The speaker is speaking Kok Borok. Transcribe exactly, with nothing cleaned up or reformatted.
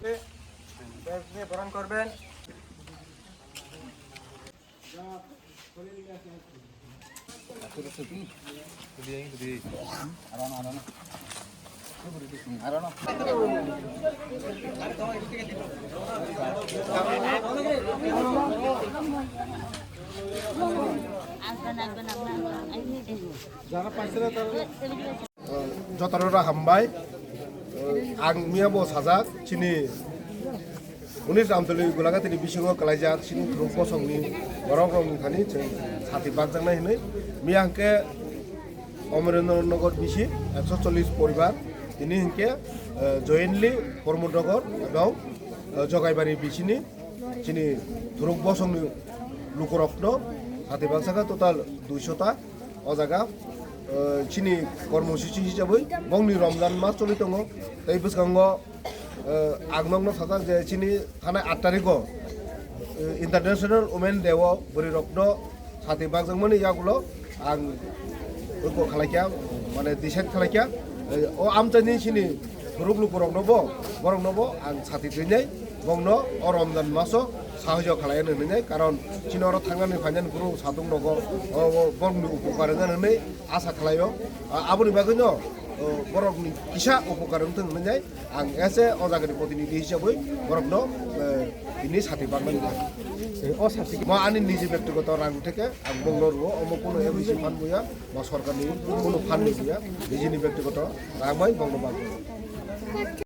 ব্যাগ নিয়ে বরণ করবেন। Jotoro rok hambai. Ang miya bo sajak chini unis Amtoli Golagatini bisingo kalaijak chini thuruk bosongni borok rokni thani chwng sati bakjaknai hinwi. Miya hwnkhe Omerendra Nagar bisi ekso chollish poribar tini hwnkhe, eh, jointly Pramod Nagar ebong, eh, Jogaibari bisini chini thuruk bosongni lukurokno sati bakjak kha total duisho ta. O jaga, eh, chini kormosuchi hisabwi bongni Ramjan mas choli tongo. Tei bwskango, eh, ang nokno sajak je chini thanai aat tarikgo, eh, International Women Day o bwrwi rokno sati bakjakmani yagulo ang oko khalaikha, mane decide khalaikha. Eh, o amchaini chini thuruk lukurokno bo, borokno bo ang sati twinai bongno o Ramjan maso sahajyo khalai hinwi, karon chini oro thangnani phainani phuru satung rogo o, o borokni upokar wngnani hinwi asa khlaio. A-, aboni bagwino, o, borokni kisa upokar wngthung hinwi ang ese o jagani protinidhi hisabwi borokno, eh, tini sati baknani thang. O sati mo ani niji bektigoto rang theke ang bongno rwo, omo kuno A B C phan buya, ba sorkarni kuno phan ni buya, nijini bektigoto rang bai bongno baknai.